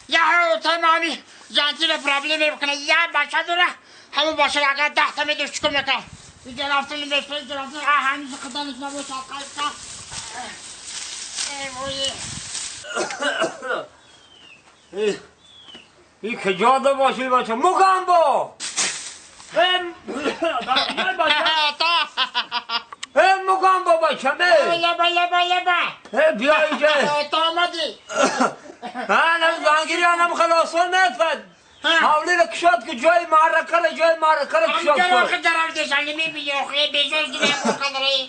Я тамами жантила проблема мекунад. Я бача дора, ҳамон бача агар 10 та медошт чикор мекард? Иҷа рафтан мешавад, иҷа рафтан, ҳамин қаданаш набошад, қайта. Эй вой. ای کجا ده باشی بچه مگامبو ای مگامبو بچه لبا لبا لبا بیا اینجا تا آمدی من زنگیری هم خلاصان نتفد حاولی را کشاد که جای معرکه را جای معرکه را کشاد کن آخه درم دشنگی میبینی آخه بیجاز دیگه قدره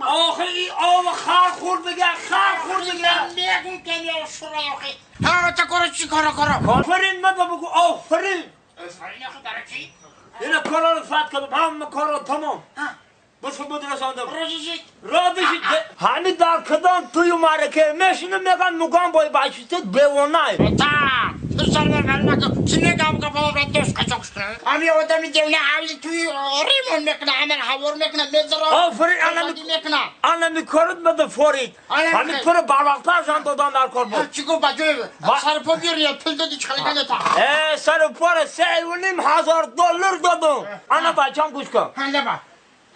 آخه این آب خر خور بگه خر خور بگه میگم که یا شورا آخه ها تا کارو چی کارو کارو آفرین من بگو آفرین آفرین آخه برای چی اینا کارا رو فتح کردم همه کارا تمام بس بود رساندم رادشید همین در کدام توی معرکه میشینم میگن مگام بای بچه بیوانه تا چی میگم که بابا دوست قچاق شدن همین آدمی دیونه حولی توی ریمون میکنه همین هوار میکنه میذاره آفرین انا میکارد بده فورید همین تو رو برواقتر زن دادم در کار بود چی گفت بجای سر پا بیاری پول دادی چخلی کنه تا سر پا رو 3,500 دلار دادم انا بچم گوش کن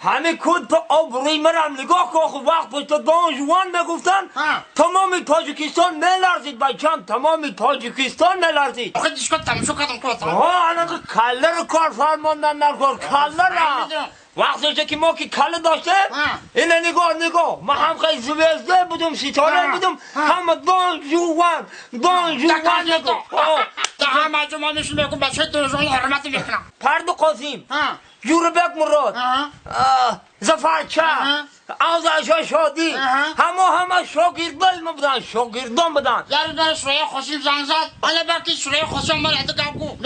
همه کود تا آب روی مرم نگاه کن خب وقت پشت دان جوان میگفتن تمام تاجیکستان میلرزید بچم تمام تاجیکستان میلرزید آخه دیشکا تماشا کردم که ها انا کله رو کار فرماندن نکن کله را وقتی که ما که کله داشته اینه نگاه نگاه ما هم خیلی زوزده بودم ستاره بودم همه دان جوان دان جوان نگاه تا همه جمعه میشون میگم بچه دان جوان حرمت میکنم پرد قاسم جوربک مراد زفرچه آزادشاه شادی همه همه شاگردای ما بودن شاگردان بودن یارو داره شورای قاسم زنگ زد حالا برکی شورای قاسم مرا تو گو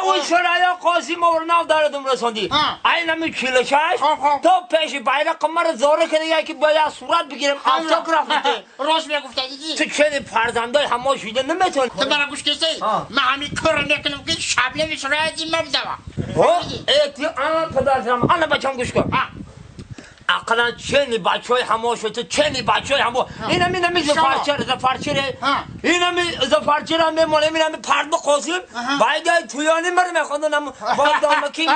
اون شورای قاسم ما رو داردم رسوندی اینم 46 تا پیش بیرق ما رو زاره کرده که باید صورت بگیرم autograph بده راست میگفت دیدی تو چه فرزندای همه شده نمیتونی تو برا گوش کسی من همین کار میکنم که شبنم شورای ما بدم ای انا پدرم انا بچم گوش کن اقلا چنی بچهای همه شده چنی بچهای همه اینم اینم زفرچه زفرچه اینم زفرچه را میمونه اینم پرد قاسم باید تویانی مر میخوندم بادامکی من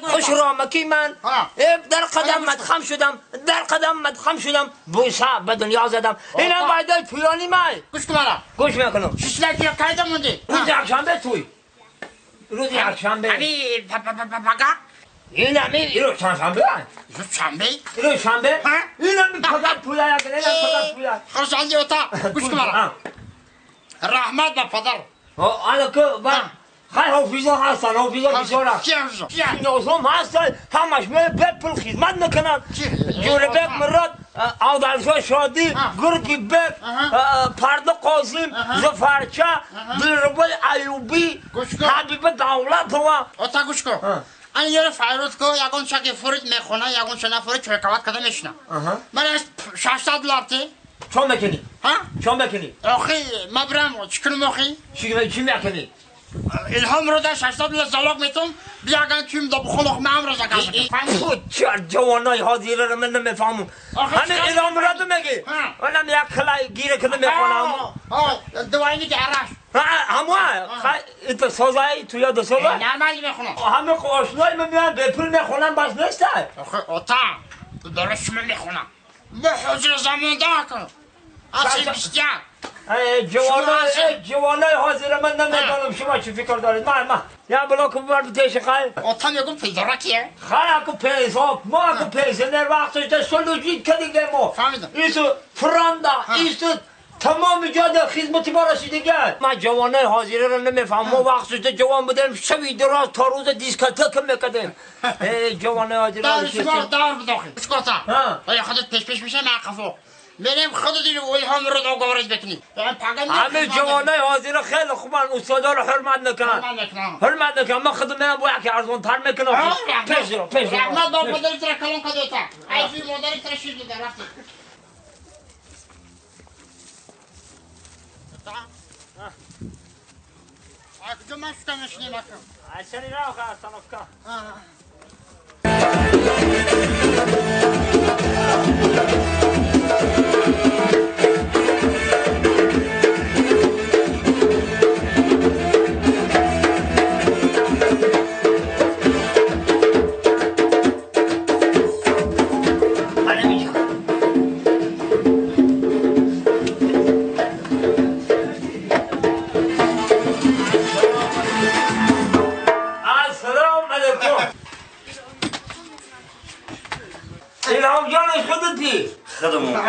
خوش رامکی من در قدم خم شدم در قدم خم شدم بوسه به دنیا زدم اینم باید تویانی من گوش کن مرا گوش میکنم شیشلکی قیدم موندی روز یکشنبه توی روز یکشنبه همین پاپا این همین روز چندشنبه روز شنبه روز شنبه این همین پدر پویا اینم پدر پویا خرسندی اوتا گوش کن مرا رحمت به پدر آره که خیلی حافظان هستن حافظان بسیار نازم هستن همش میره به پول خدمت میکنن جوربک مراد آدلشاه شادی گرگی بک پرد قاسم زفرچه دلربای ایوبی حبیب دولت و اوتا گوش کن انا یاره فیروز کو یگون شکی فورید میخونه یگون شنا فورید چرکوات کده میشنه من از 600 دلار تی چون میکنی ها چون میکنی آخی ما برم چیکار میخی چی میکنی الهام رو در 600 دلار زلاق میتم بیا گن تیم دو بخلق من امروز فهمم چه جوانای حاضر رو من نمیفهمم همین الهام رو میگی اونم یک خلای گیره کده میخونم دوایی که عرش همون تو سازای تو یاد سازای نه من میخونم همه آشنای من میان به پول میخونم بس نیست آخه اوتا درست من میخونم ما حضور زمان ده کن اصلا بیشتر جوانای حاضر من نمیدونم شما چی فکر دارید من یا بلاک ببر بتیش خیلی اوتا میگم پول داره کیه خیلی اکو پیسه ما اکو پیسه در وقتش در سلوجید که دیگه ما فهمیدم ایسو فراندا ایسو تمام جاده خدمتی ما رسیدگه من جوانای حاضره رو نمیفهم ما وقتش جوان بودیم شبی دراز تا روز دیسکتک میکردیم جوانای حاضره دار شما دار بداخل اسکوتا خودت پیش پیش میشه من قفو میریم خود دیگه الهام رو دو گوارش بکنی همه جوانای حاضر خیلی خوبن استادا رو حرمت نکنن حرمت نکنن من خودم میرم با یکی ارزان تر میکنم پیش رو پیش رو رحمت با پدرت را کلون کدوتا ای مادرت را شیر داده رفتی کجا من شکم نشینیم اکرم اصلا راه остановка.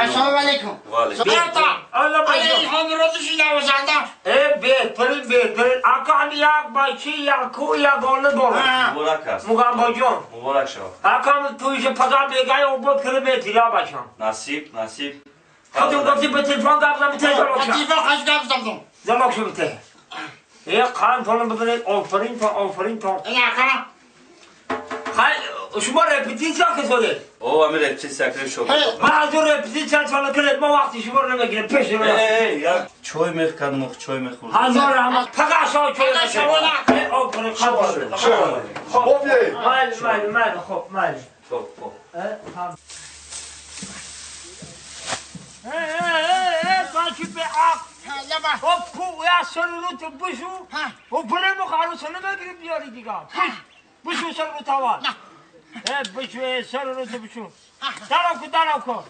السلام علیکم. بهترین آقا هم یک بچه یک کو یک گله داره. مبارک است. مقام جان. مبارک شو. آقا هم تویش پدا بگای اوبود کرده بهتریا بچم. نصیب نصیب. خودم گفتی به تلفن گپ زدم ته زلوک. تلفن خش گپ زدم. زلوک شو ته. ای خان تون بدن آفرین تا آفرین تا. این آقا. خیلی شما رپتیسیا که شده؟ او همین رپتیسیا که شد. من از اون رپتیسیا چاله کرد ما وقتی شما رو نمیگیره پیش رو. ای یا چای میخوردم چای میخوردم. هزار رحمت فقط شما چای میخوردم. خب مال مال مال خب مال. خب خب. ای به آق. خب کو یا سرلوت بشو. و برم خارو سنم بگیریم بیاری دیگه. بشو سر رو تاوان. بشو سر رو بشو. دارم کو دارم کو.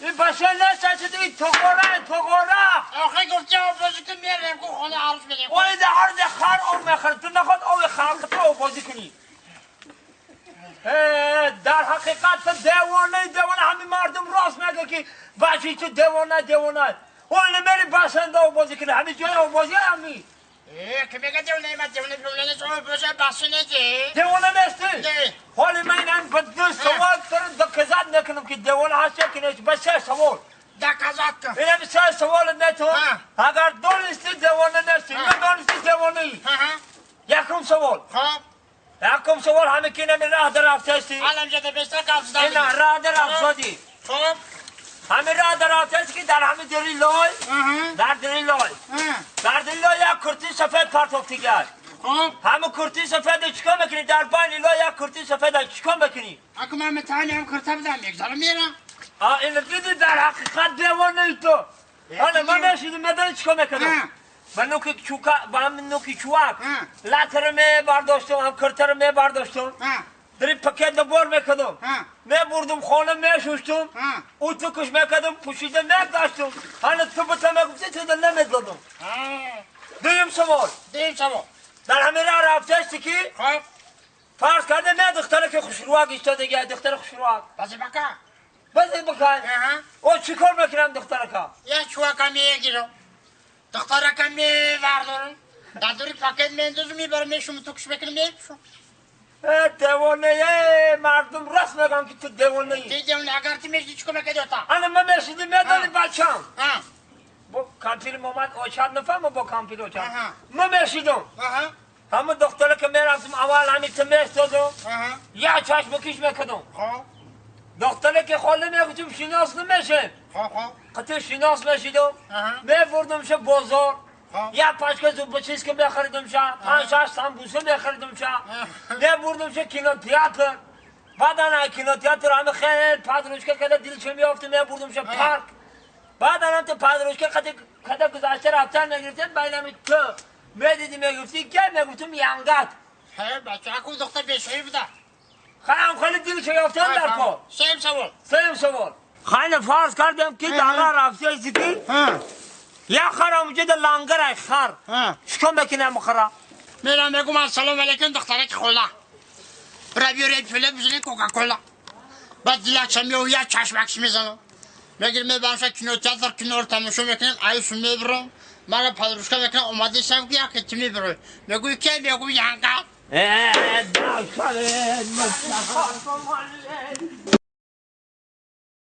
این باشه نه تغورا تغورا. آخه گفتی آب بازی کن میارم کو خونه عروس بدیم. اون ده هر ده خر او میخره تو نخواد او خلق تو او بازی کنی. در حقیقت تو دیوانه دیوانه همین مردم راست میگه که بچی تو دیوانه دیوانه. اون نمیری بسنده او بازی کنی همین جای او بازی همی. که میگه دیوانه من دیوانه دیوانه تو بازی بسنده دیوانه نیستی. حالی من این بدو سوال تر دکزاد نکنم که دیوانه هست که نیست بس سه سوال. دکزاد کن. اینم سه سوال نتون. اگر دونستی دیوانه نیستی نه دونستی دیوانه ای. یکم سوال. خب. یکم سوال همه که نمی راه در رفته الان جده بیشتر قفز دادی. نه راه در رفته. خب. همه راه در رفته که در همه دری لای. در دری لای. در دری لای یک کرتی سفید پرتافتی کرد. خب. همه کرتی سفید چیکار میکنی؟ در بین لای یک کرتی سفید چیکار میکنی؟ اگه من متانی هم کرتا بدم یک سال میرم. اینو دیدی در حقیقت دیوانه ای تو. حالا من نشیدم میدونی چیکار میکنم؟ من نوکی چوکا با هم نوکی چواک لاتر می برداشتم هم کرتر می برداشتم. دری پکت بار میکردم. می بردم خانه می شستم. او تو کش میکردم پوشیده می داشتم. حالا تو به تو میگفتی تو نمیدادم. دویم سوال. دویم سوال. در همه راه رفته که خب فرض کرده می دختره که خوشرواک ایستاده دیگه دختر خوشرواک. بازی بکن. بازی بکن. او چیکار میکنم دختره که؟ یه چواک میگیرم. دختره که میوردارم. در دوری پاکت میندازم میبرم میشم تو کش میکنم میپوشم. دیوانه مردم راست میگن که تو دیوانه ای. دیوانه اگر تو میشدی چیکار میکردی تا؟ انا من میشدی میدانی بچم. با کامپیل محمد اوچاد نفهم با کامپیل اوچاد. من میشیدم. همه دختره که میرفتم اول همین تو میستادم. یا چشم کش میکردم. دختره که خاله میگفتم شناس نمیشه. قطع شناس میشیدم. میبردم شه بازار. یا پاچکه زوب چیز که میخریدم شه 5 6 سامبوسه میخریدم شه میبردم شه کینو تئاتر. بعدا کینو تئاتر همه خیلی پادروشکه که دلش میافت میبردم شه پارک. بعدا هم تو پادروشکه قد گذشته رفتن میگرفتم بینم تو میدیدی میگفتی که میگفتم ینگت. بچه اکو دختر بشوی بوده. خیلی خیلی دلش یافتن در کار. سیم سوال. سیم سوال. خیلی فرض کردم که دارا رفته ایستی یا خر اونجا در لنگر ای خر چیکار میکنم خرا؟ میرم میگم السلام علیکم دخترک خولا برا بیاره پله بزنی کوکاکولا بعد یک چمی و یک چشمکش میزنم میگیرم میبرم کنار تئاتر کنار تماشا میکنم عیش میبرم مرا پدروشکا میکنم اومده شم که یک تیمی برو میگوی که میگوی ینگا. ای دختر مصطفی.